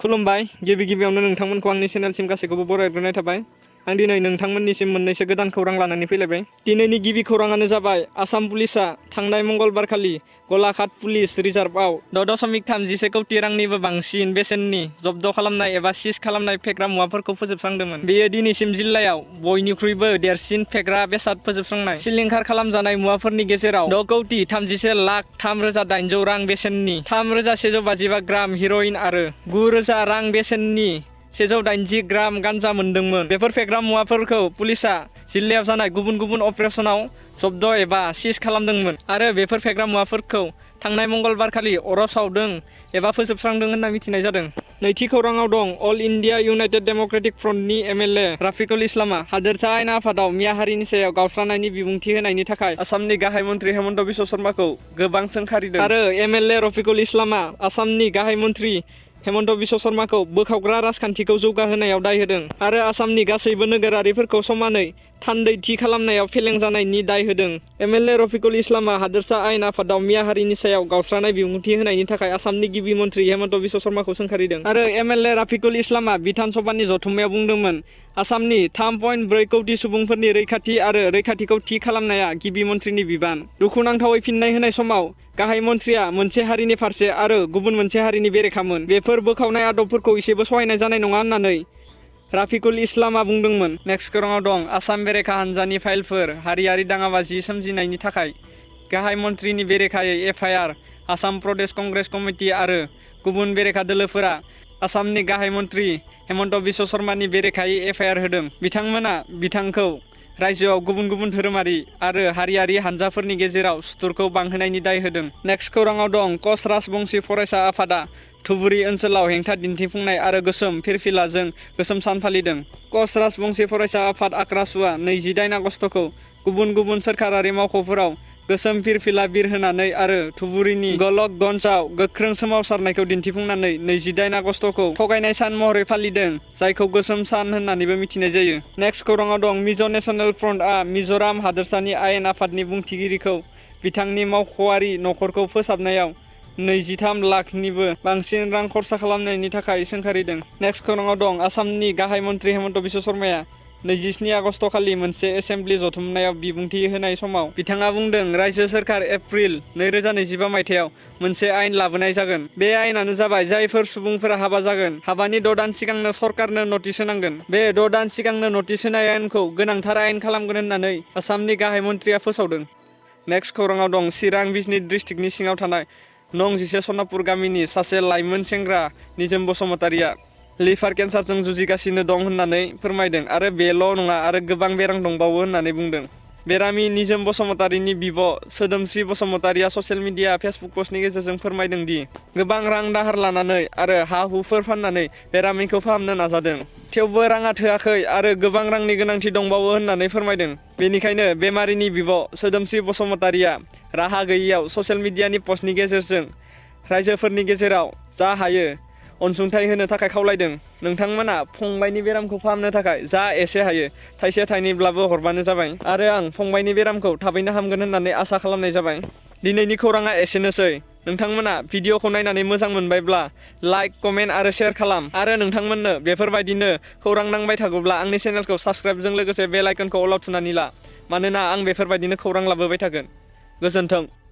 खुलुमबाय गिबियावनो नोंथांमोनखौ आंनि चेनेलसिम गासैखौबो बरायग्रोनाय थाबाय। आं दिनै नोंथांमोननिसिम मोननैसो गोदान खौरां लानानै फैलायबाय। दिनैनि गिबि खौराङानो जाबाय आसाम पुलिसआ थांनाय मंगलबार खालि गलाघाट पुलिस रिजार्भआव 6.31 कौटि रांनिबो बांसिन बेसेननि जब्द खालामनाय एबा सिज खालामनाय फेग्रा मुवाफोरखौ फोजोबस्रांदोंमोन। बेयो दिनैसिम जिल्लायाव बयनिख्रुइबो देरसिन फेग्रा बेसाद फोजोबस्रांनाय। सिलिंखार खालामजानाय मुवाफोरनि गेजेराव 6,31,08,800 रां बेसेननि 3,155 ग्राम हिर'इन आरो 9,000 रां बेसेननि 180 ग्राम गान्जा मोनदोंमोन। बेफोर फेग्रा मुवाफोरखौ पुलिसआ जिल्लायाव जानाय गुबुन गुबुन अपारेशनाव जब्द एबा सिज खालामदोंमोन आरो बेफोर फेग्रा मुवाफोरखौ थांनाय मंगलबार खालि अराव सावदों एबा फोजोबस्रांदों होनना मिथिनाय जादों। नैथि खौराङाव दं अल इन्डिया इउनाइटेड डेम'क्रेटिक फ्रन्टनि MLA राफिकुल इस्लामआ हादोरसा आयेन आफादाव मियाहारिनि सायाव गावस्रानायनि बिबुंथि होनायनि थाखाय आसामनि गाहाय मन्त्रि हेमन्त बिश्व शर्माखौ गोबां सोंखारिदों आरो MLA रफिकुल इस्लामआ आसामनि गाहाय मन्त्रि हेमन्त बिश्व शर्माखौ बोखावग्रा राजखान्थिखौ जौगाहोनायाव दाय होदों आरो आसामनि गासैबो नोगोरारिफोरखौ समानै थान्दैथि खालामनायाव फेलें जानायनि दाय होदों। MLA रफिकुल इस्लामआ हादोरसा आयेन आफादाव मियाहारिनि सायाव गावस्रानाय बिबुंथि होनायनि थाखाय आसामनि गिबि मन्त्रि हेमन्त बिश्व शर्माखौ सोंखारिदों आरो MLA राफिकुल इस्लामआ बिधान सभानि जथुम्मायाव बुंदोंमोन आसामनि 3.4 कौटि सुबुंफोरनि रैखाथि आरो रैखाथिखौ थि खालामनाया गिबि मन्थ्रिनि बिबान। दुखुनांथावै फिननाय होनाय समाव गाहाय मन्थ्रिया मोनसे हारिनि फारसे आरो गुबुन मोनसे हारिनि बेरेखामोन। बेफोर बोखावनाय आदबफोरखौ एसेबो सहायनाय जानाय नङा होननानै राफिकुल इस्लामआ बुंदोंमोन। नेक्स्ट खौराङाव दं आसाम बेरेखा हान्जानि फाइलफोर हारियारि दाङाबाजि सोमजिनायनि थाखाय गाहाय मन्थ्रिनि बेरेखायै FIR आसाम प्रदेश कंग्रेस कमिटि आरो गुबुन बेरेखा दोलोफोरा आसामनि गाहाय मन्त्रि हेमन्त बिश्व शर्मानि बेरेखायै FIR होदों। बिथांमोना बिथांखौ रायजोआव गुबुन गुबुन धोरोमारि आरो हारियारि हान्जाफोरनि गेजेराव सुथुरखौ बांहोनायनि दाय होदों। नेक्स्ट खौराङाव दं कच राजबंशी फरायसा आफादा धुबुरी ओनसोलाव हेंथा दिन्थिफुंनाय आरो गोसोम फिरफिलाजों गोसोम सान फालिदों। कच राजबंशी फरायसा आफाद आक्रासुआ 28 आगस्तखौ गुबुन गुबुन सोरखारारि मावख'फोराव गोसोम फिरफिला बिरहोनानै आरो धुबुरीनि गलकगन्जआव गोख्रों सोमावसारनायखौ दिन्थिफुंनानै 28 आगस्तखौ थगायनाय सान महरै फालिदों जायखौ गोसोम सान होननानैबो मिथिनाय जायो। नेक्स्ट खौराङाव दं मिज' नेशनेल फ्रन्टआ मिज'राम हादोरसानि आयेन आफादनि बुंथिगिरिखौ बिथांनि मावख'आरि नखरखौ फोसाबनायाव 23 लाखनिबो बांसिन रां खरसा खालामनायनि थाखाय सोंखारिदों। नेक्स्ट खौराङाव दं आसामनि गाहाय मन्त्रि हेमन्त बिश्व शर्माया 27 आगस्त खालि मोनसे एसेम्बलि जथुमनायाव बिबुंथि होनाय समाव बिथाङा बुंदों रायजो सोरखार एप्रिल 2025 मायथाइयाव मोनसे आयेन लाबोनाय जागोन। बे आयेनानो जाबाय जायफोर सुबुंफोरा हाबा जागोन हाबानि 6 दान सिगांनो सरकारनो नटिस होनांगोन। बे 6 दान सिगांनो नटिस होनाय आयेनखौ गोनांथार आयेन खालामगोन होननानै आसामनि गाहाय मन्थ्रिया फोसावदों। नेक्स्ट खौराङाव दं चिरां बिजनी डिस्ट्रिक्टनि सिङाव थानाय नं 11 सनापुर गामिनि सासे लाइमोन सेंग्रा निजोम बसुमतारिया लिभार केन्सारजों जुजिगासिनो दं होननानै फोरमायदों आरो बेल' नङा आरो गोबां बेराम दंबावो होननानै बुंदों। बेरामि निजोम बसुमतारिनि बिब' सोदोमस्रि बसुमतारिया ससियेल मिडिया फेसबुक पस्टनि गेजेरजों फोरमायदों दि गोबां रां दाहार लानानै आरो हा-हुफोर फाननानै बेरामिखौ फाहामनो नाजादों। थेवबो राङा थोआखै आरो गोबां रांनि गोनांथि दंबावो होननानै फोरमायदों। बेनिखायनो बेमारिनि बिब' सोदोमस्रि बसुमतारिया राहा गैयैयाव ससियेल मिडियानि पस्टनि गेजेरजों रायजोफोरनि गेजेराव जा हायो अनसुंथाइ होनो थाखाय खावलायदों। नोंथांमोना फंबायनि बेरामखौ फाहामनो थाखाय जा एसे हायो थाइसे थाइनैब्लाबो हरबानो जाबाय आरो आं फंबायनि बेरामखौ थाबैनो हामगोन होननानै आसा खालामनाय जाबाय। दिनैनि खौराङा एसेनोसै। नोंथांमोना भिडिअखौ नायनानै मोजां मोनबायब्ला लाइक कमेन्ट आरो शेयार खालाम आरो नोंथांमोननो बेफोरबायदिनो खौरां नांबाय थागौब्ला आंनि चेनेलखौ साबस्क्राइबजों लोगोसे बेल आइकनखौ अल आउट थुनानै ला मानोना आं बेफोरबायदिनो खौरां लाबोबाय थागोन। गोजोन्थों।